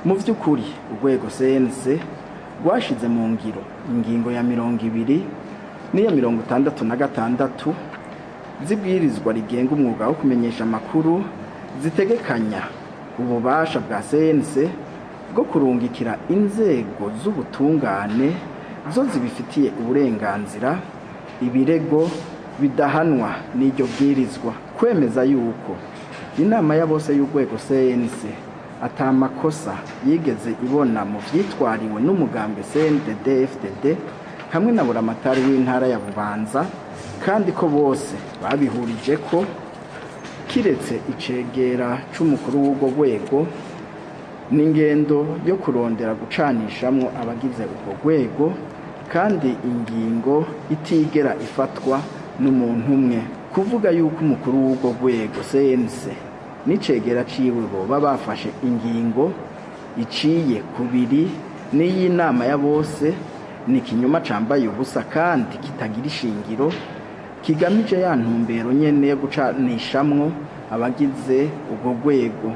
Mu vy'ukuri, urwego CNC rwashize mu ngiro ingingo ya 20 n'iya 66 z'ibwirizwa rigenga umwuga wo kumenyesha amakuru, zitegekanya ububasha bwa CNC bwo kurungikira inzego z'ubutungane zo zibifitiye uburenganzira ibirego bidahanwa n'iryo bwirizwa. Kwemeza yuko inama ya bose y'urwego CNC ata makosa yigeze ibona mu vyitwariwe n'umugambwe CNDD FDD hamwe na buramatari w'intara ya Bubanza, kandi ko bose babihurije ko kiretse icegera c'umukuru w'urwo rwego, n'ingendo yo kurondera gucanishamwo abagize urwo rwego, kandi ingingo itigera ifatwa n'umuntu umwe. Kuvuga yuko umukuru w'urwo rwego CNC n'icegera ciwe boba bafashe ingingo iciye kubiri n'iy'inama ya bose ni ikinyoma cambaye ubusa kandi kitagira ishingiro, kigamije ya ntumbero nyene yo gucanishamwo abagize urwo rwego.